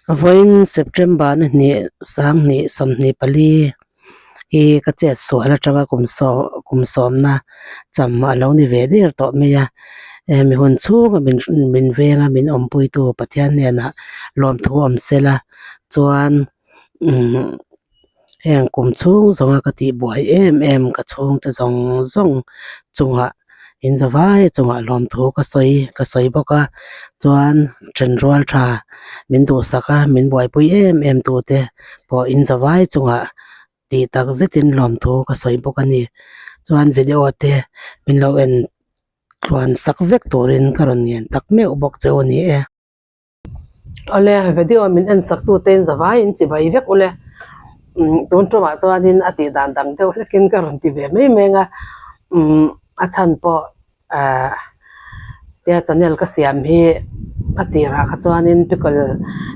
Vawiin September ni hnih sanghnih sawmhnih pali hi ka chet sual atanga kum saw kum sawmna cham a lo ni ve der tawh mai a hemi hun chhunga min min venga min awmpuitu Pathian hnenah lawmthu awm sela chuan umm heng kum chhung zawnga ka tih buai em em ka chhungte zawng zawng chungah in zavai chungah lawmthu ka sawi ka sawi bawk a chuan thenrual tha min duhsak a min buaipui em em tute pawh in zavai chungah tih tak zetin lawmthu ka sawi bawk a ni chuan video te min lo en tluan sak vek turin ka rawn ngen tak meuh bawk che u a ni e. Awle video min en sak tu te in zavai in chibai vek ule umm tun tumah chuanin a tih dan dang deuh hlekin ka rawn ti ve mai mai ang a umm a chhan pawh ahh tia channel ka siam hi ka tirah kha chuanin pickle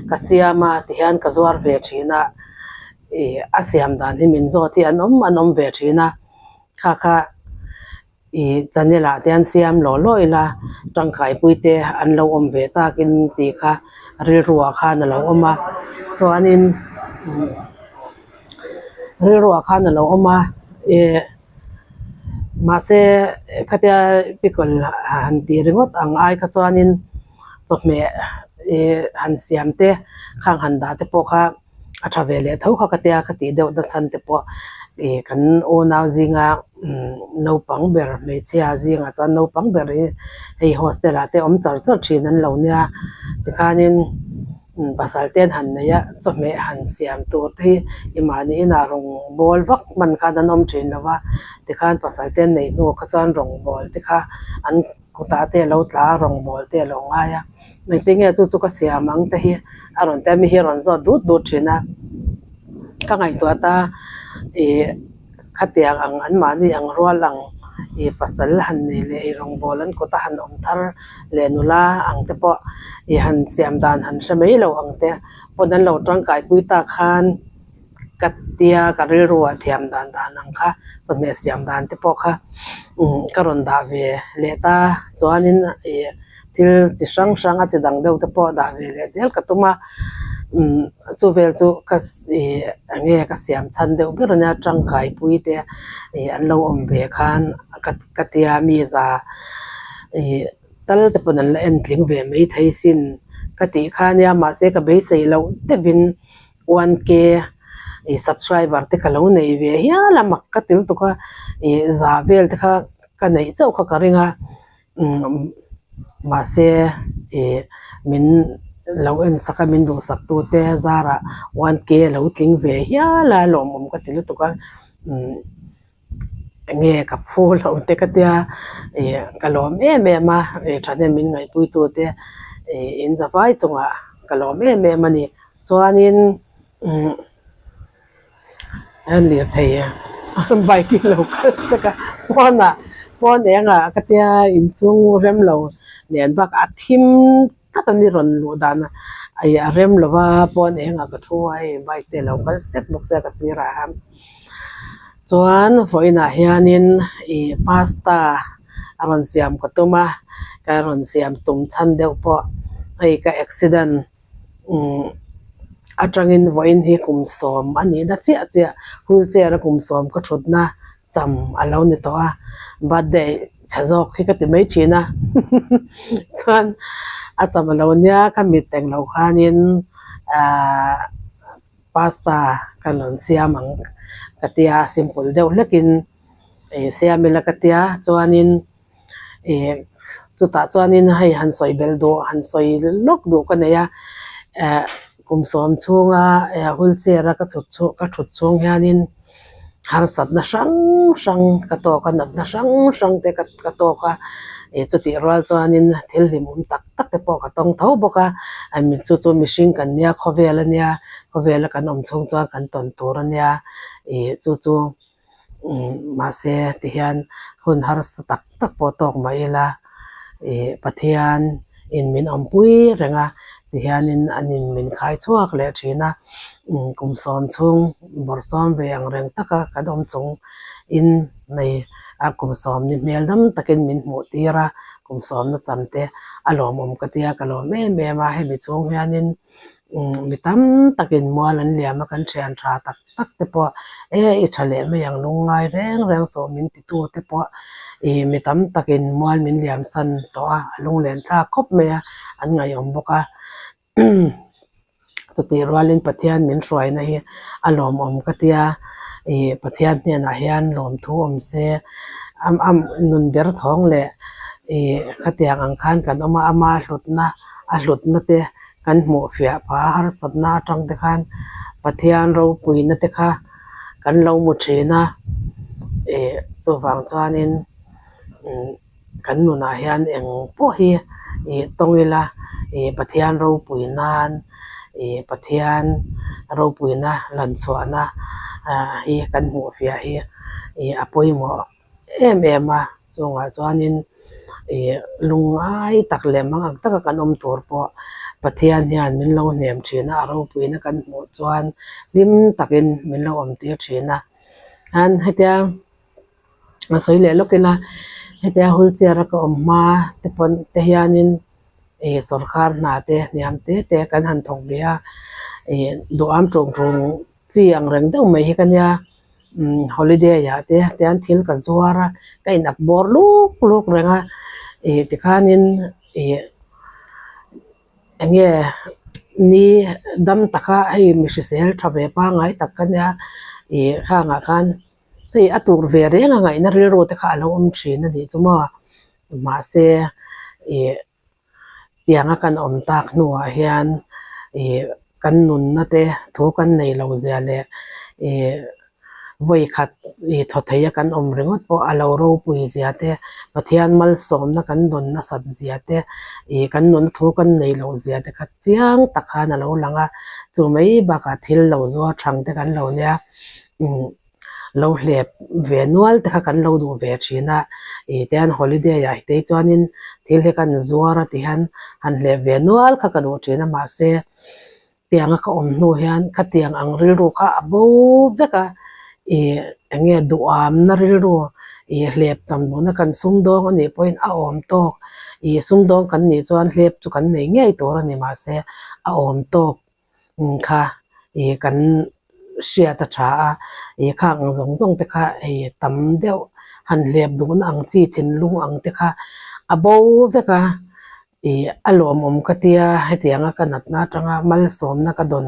ka siam a tihian ka zuar ve thin a ih a siam dan hi min zawt hi an awm an awm ve thin a kha kha. Ih channel ah te an siam law law ila tangkaipui te an lo awm ve takin tih kha rilru ah khan a lo awm a chuanin rilru ah khan a lo awm a ih mahse khatia pickle han tih ringawt ang ai kha chuanin chawhmeh ih han siam te khang han dah te pawh kha. A tha ve leh tho kha ka tia ka tih deuh na chhan te pawh ih kan unau zinga umm naupang ber hmeichhia zingah chuan naupang ber hi hei hostel ah te awm char char thin an lo nia tikhanin umm pasal te an han nei a chawhmeh han siam tur te hi i mahni inah rawngbawl vak hman khan an awm thin lo va tikhan pasal te an neih hnuah kha chuan rawngbawl te kha an kutah te a lo tla a rawngbawl te a lo ngai a. Engtin nge chu chu ka siam ang te hi a rawn tia mi hi a rawn zawt dut dut thin a ka ngaihtuah ta ih khatiang ang an mahni ang rual ang ih pasal han nei leh ih rawngbawl an kut a han awm thar leh nula ang te pawh ih han siam dan han hre mai lo ang te pawn an lo tangkai pui tak khan. Ka tia ka rilru ah thiam dan dan ang kha chawhmeh siam dan te pawh kha umm ka rawn dah ve leh ta chuanin ih thil chi hrang hrang a chi dang deuh te pawh dah ve leh zel ka tum a umm chu vel chu ka ih eng nge ka siam chhan deuh ber ania tangkai pui te ih an lo awm ve khan ka ka tia mi za ih tal te pawn an la en tling ve maithei sin ka tih kha ania mahse ka beisei loh deuhin. One K ih subscriber te ka lo nei ve hial a mak ka ti lutuk a ih za vel te kha ka neih chauh kha ka ring a umm mahse ih min lo en sak a min duhsak tu te zarah one K a lo tling ve hial a lawmawm ka ti lutuk a umm enge ka phu lo te ka tia ih ka lawm em em a ih thahnem min ngaihpui tu te ih in zavai chungah ka lawm em em a ni. Chuanin umm a lirthei bike hi lo kal sek a pawnah pawn engah ka tia inchhung rem lo nen bakah a thim tak a ni rawn luh dan a ih a rem lo va pawn engah ka thu a hei bike te a lo kal sek bawk sia ka sirah hian chuan vawiinah hianin ih pasta a rawn siam ka tum a ka rawn siam tum chhan deuh pawh hei ka accident. Umm atangin vawiin hi kum sawm a nihna chiah chiah wheelchair a kum sawm ka thutna cham a lo ni tawh a birthday chhe zawk hi ka ti mai thin a chuan a cham a lo nia ka mit englo khanin ahh pasta ka rawn siam ang ka tia simple deuh hlekin ih siam ila ka tia chuanin. Ih chutah chuanin hei han sawi belh duh han sawi lawk duh ka nei a eh kum sawm chhunga eh wheelchair a ka chhut chhung ka thut chhung hianin harsatna hrang hrang ka tawk a natna hrang hrang te ka ka tawk a ih chutih rual chuanin thil hlimawm tak tak te pawh ka tawng tho bawk a chu chu mihring kan nia khawvel ania khawvela kan awm chhung chuan kan tawn tur ania ih chu chu. Umm mahse tihian hun harsa tak tak pawh tawk mah ila ih Pathian in min awmpui reng a tihianin an in min khai chhuak leh thin a umm kum sawm chhung bawrhsawm ve ang reng taka kan awm chung in nei a kum sawm ni hmel dam takin min hmuh tir a kum sawmna cham te a lawmawm ka tia ka lawm em em a hemi chhung hianin. Mi tam takin mual an liam a kan thian tha tak tak te pawh e i tha leh mai ang lungngai reng reng saw min ti tu te pawh ih mi tam takin mual min liam san tawh a a lunglen thlak khawp mai a an ngaihawm bawk a. Chutih rualin Pathian min hruaina hi a lawmawm ka tia ih Pathian hnenah hian lawmthu awm se nun ber thawng leh ih khatiang ang khan kan awm a ama hlutna a hlutna te kan hmuh fiah phah a harsatna atang te khan Pathian ropuina te kha kan lo hmu thin a ih chuvang chuanin umm. Kan nunah hian eng pawh hi ih tawng ila ih Pathian ropui nan ih Pathian ropuina lan chhuahna ah hi kan hmuh fiah hi ih a pawimawh em em a chungah chuanin ih lungngai tak leh mang ang taka kan awm tur pawh Pathian hian min lo hnem thin a a ropuina kan hmuh chuan hlim takin min lo awm tir thin a an hetia. A sawi leh lawk ila hetia wheelchair a ka awm hma te pawn te hianin ih sawrkar hna te hniam te te kan han thawk ve a ih duham tluk tluk chi ang reng deuh mai hi ka nia umm holiday ah te tian thil ka zuar a ka in ak bawr luk luk reng a ih tikhanin ih eng nge ni dam taka hei mi hrisel tha ve pangngai tak ka nia ih khangah khan. Hei a tur ve reng a ngaihna rilru te kha a lo awm thin a nih chu maw mahse ih tianga kan awm tak hnuah hian ih kan nunna te thu kan nei lo zia leh ih vawi khat ih thaw thei a kan awm ringawt pawh a lo ropui zia te Pathian malsawmna kan dawn nasat zia te ih kan nunna thu kan nei lo zia te kha chiang tak khan a lo lang a chu mai bakah thil lo zuar thang te kan lo nia. Umm lo hlep ve nual te kha kan lo duh ve thin a, ih tian holiday ah te chuanin thil hi kan zuar a ti hian han hlep ve nual kha ka duh thin a mahse tianga ka awm hnu hian khatiang ang rilru kha a bo vek a, ih eng nge duhamna rilru ih hlep tam duhna kan sumdawng a nih pawhin a awm tawk ih sumdawng kan nih chuan hlep chu kan nei ngei tur a ni mahse a awm tawk. Kha ih kan hriat a tha a, ih khak ang zawng zawng te kha hei tam deuh han hlep duhna ang chi thinlung ang te kha a bo vek a, ih a lawmawm ka tia hetianga ka natna atanga malsawmna ka dawn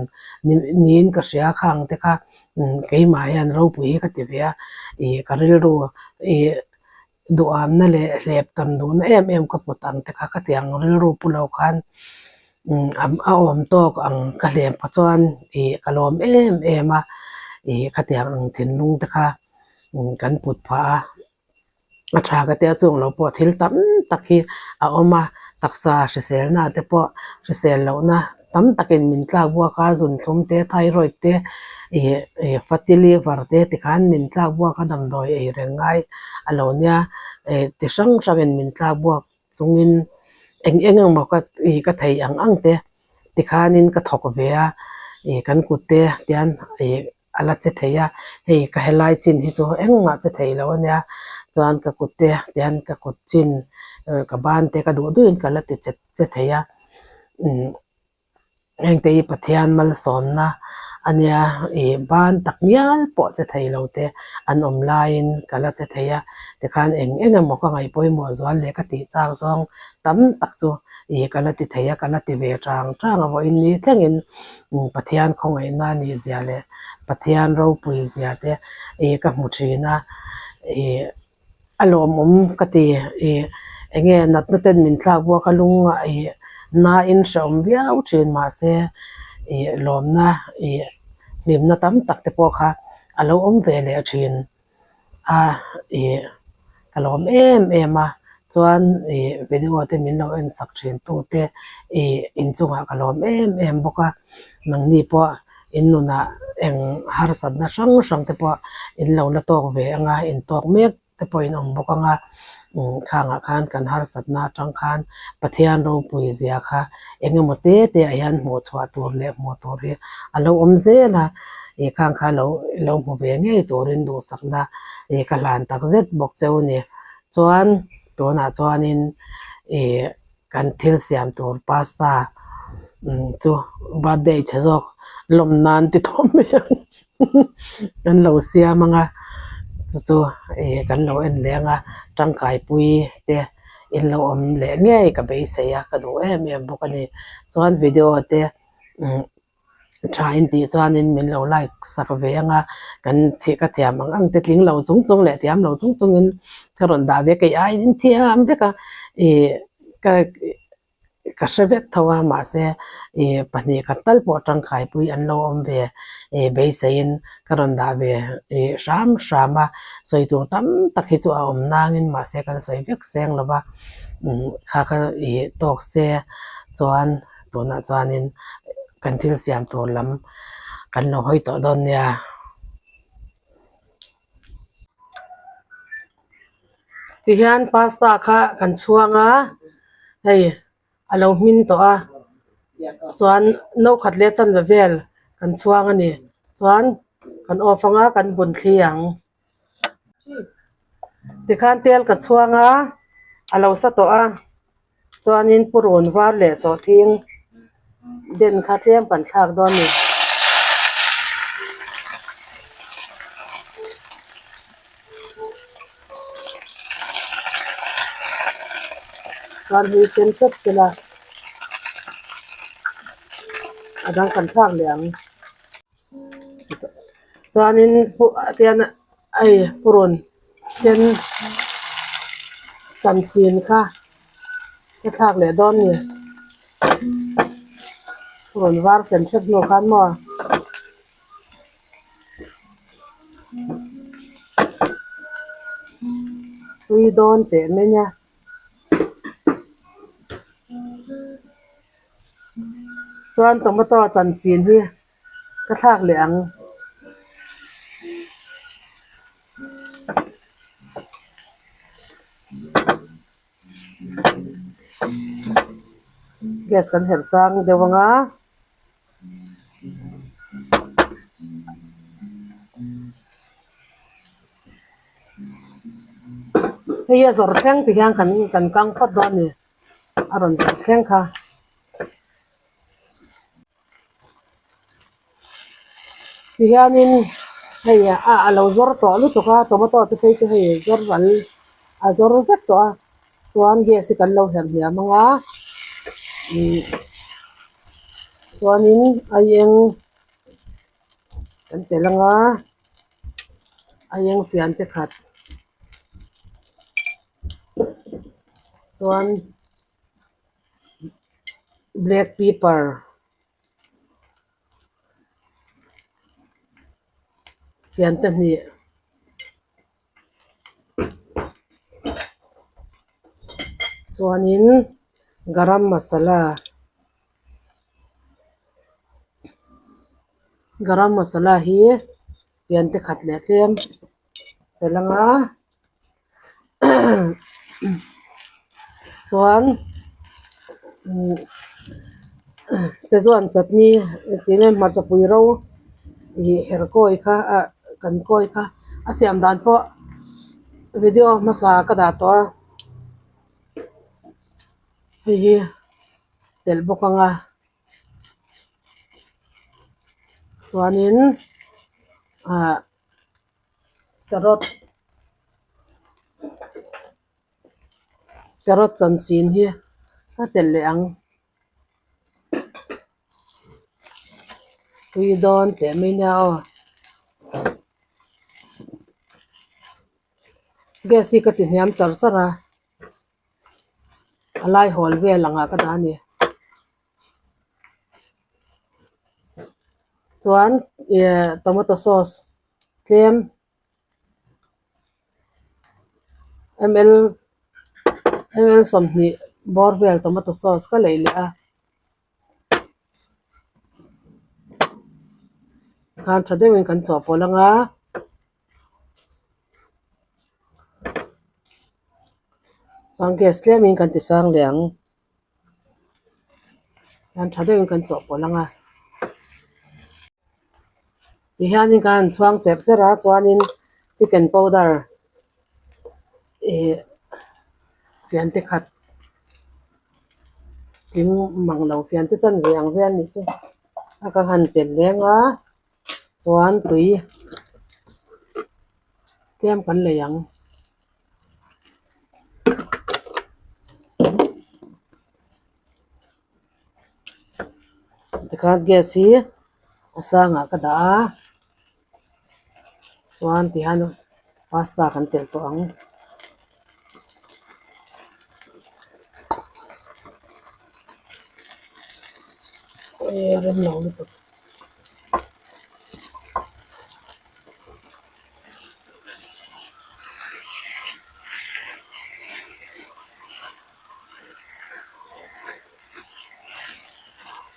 niin ka hria khang te kha keimah hian ropui hi ka ti ve a, ih ka rilru ih Duhamna leh hlep tam duhna em em ka put ang te kha ka ti ang rilru pu lo khan a awm tawk ang ka hlep kha chuan ih ka lawm em em a ih khatiang ang thinlung te kha kan put phah a a tha ka tia chung lo pawh thil tam tak hi a awm a taksa hriselna te pawh hrisel lohna Tam takin min tlak buak a, zunthlum te, thyroid te, ih fatty liver te tikhan min tlak buak a, damdawi ei reng ngai a lo nia. Ih ti hrang hrangin min tlak buak chungin eng eng emaw ka ih ka thei ang ang te tikhanin ka thawk ve a, ih kan kut te tian ih a la che thei a, hei ka helai chin hi chu engmah che thei lo a nia, chuan ka kut te tian ka kut chin ka ban te ka duh duhin ka la ti che che thei a, umm hengte hi Pathian malsawmna a nia ih ban tak ngial pawh che thei lo te an awm laiin ka la che thei a, tikhan eng eng emaw ka ngaih pawimawh zual leh ka tih chak zawng tam tak chu ih ka la ti thei a, ka la ti ve tang tang a vawiin ni thlengin Pathian khawngaihna a nih zia leh Pathian ropui zia te ih ka hmu thin a, ih a lawmawm ka ti ih eng nge natna ten min tlak buak a lungah ih nain hrehawm viau thin mahse ih lawmna ih hlimna tam tak te pawh kha a lo awm ve leh thin. A ih ka lawm em em a chuan ih video te min lo en sak thin tu te ih inchungah ka lawm em em bawk a nangni pawh in nunah eng harsatna hrang hrang te pawh in lo la tawk ve anga in tawk mek te pawh in awm bawk anga umm khangah khan kan harsatna atang khan Pathian ropui zia kha eng emaw te te ah hian hmuh chhuah tur leh hmuh tur hi a lo awm zel a ih khang kha lo lo hmu ve ngei turin duhsakna ih ka hlan tak zet bawk cheu a ni chuan tunah chuanin ih kan thil siam tur pasta. chu birthday chhe zawk lawm nan ti tawh mai ang kan lo siam anga chu chu ih kan lo en leh anga tangkai pui te in lo awm leh ngei ka beisei a ka duh em em bawk a ni chuan video te umm tha in tih chuanin min lo like sak ve anga kan thih ka thiam ang ang te tling lo chung chung leh thiam lo chung chungin ka rawn dah ve kei aiin in thiam vek a ih ka ka hre vek tho a mahse ih pahnih khat tal pawh tangkai pui an lo awm ve ih beiseiin ka rawn dah ve ih hram hram a sawi tur tam tak hi chu a awm nangin mahse kan sawi vek seng lo va umm kha kha ih tawk se chuan. Tunah chuanin kan thil siam tur lam kan lo hawi tawh dawn nia. Tihian pasta kha kan chhuang a, hei a lo hmin tawh a, chuan no khat leh chanve vel kan chhuang a ni. Chuan kan off anga kan bun thli ang. Tikhan tel ka chhuang a, a lo sa tawh a. Chuanin purun var leh sawhthing den kha tlem kan thlak dawn a ni. Chuan hlui sen hrep sela a dang kan thlak leh ang. Chuanin tian hei purun sen chansin kha ka thlak leh dawn a ni purun var sen hrep hnu khan maw. Tui dawn teh mai nia. Chuan tomato chansin hi ka thlak leh ang. Gas kan herh sang deuh ang a. Hei a zawrh thleng ti hian kan kan kang phawt dawn a ni a rawn zawrh thleng kha. Tihianin hei a a lo zawr tawh lutuk a tomato te phei chu hei zawr ral a zawr vek tawh a chuan gas hi kan lo herh hniam ang a ihh chuanin aieng kan tel ang a aieng fian te khat chuan. Black pepper fian te hnih chuanin garam masala garam masala hi fian te khat leh tlem tel anga. Chuan Szechuan chutney tih mai hmarcha pui ro ih her kawi kha ah kan kawi kha a siam dan pawh video hmasa ka dah tawh a hei hi telh bawk ang a chuanin ah. Carrot carrot chanchin hi a telh leh ang tui dawn teh mai nia aw gas hi ka ti hniam char char a a lai hawl vel ang ah ka dah a ni. Chuan ih tomato sauce tlem ml ml sawmhnih bawr vel tomato sauce ka lei leh a khan tha deuhin kan chawhpawlh ang a. Chuan gas tlemin kan ti sang leh ang. Chuan tha deuhin kan chawhpawlh ang a. Tihianin kan han chhuang cherh cherh a chuanin chicken powder ih fian te khat tling mang lo fian te chan ve ang vel a nih chu a ka han tel leng a chuan tui tlem kan lei ang. Tikhan gas hi a sangah ka dah a chuan tihian pasta kan telh tawh ang. Awi a rem lo lutuk.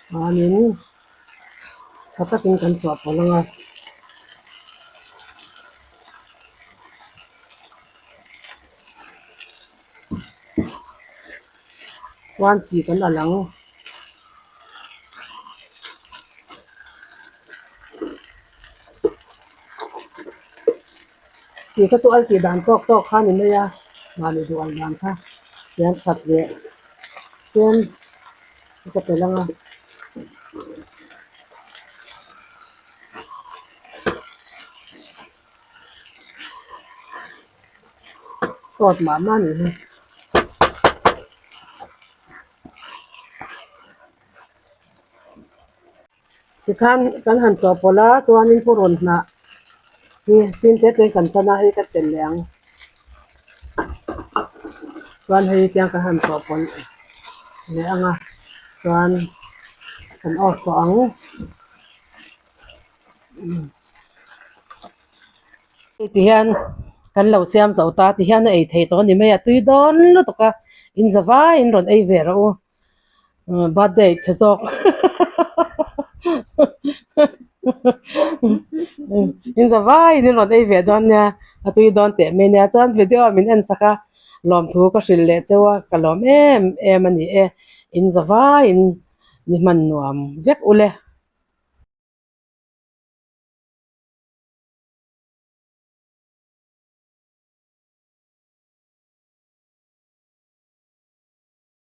Chuanin tha takin kan chhuah pawlh ang a. Chuan chi kan alh ang. Chi kha chu al tih dan tawk tawk kha a ni mai a, mahni duh al dan kha hian khat leh tlem ka pe lang a. Tawt mah mah a nih hi. Tikhan kan han chawhpawlh a chuanin purun hnah hi sin te te kan chan a hei ka tel leh ang chuan hei tiang kan han chawhpawlh leh ang a chuan kan off tawh ang. Hei ti hian kan lo siam zo ta ti hian a ei thei tawh a ni mai a tui dawn lutuk a in za vaiin rawn ei ve rawh u. Birthday chhe zawk in za vaiin in rawn ei ve dawn nia a tui dawn teh mai nia chuan video ah min en sak a lawmthu ka hrilh leh cheu a ka lawm em em a ni e in za vaiin ni hman nuam vek ule.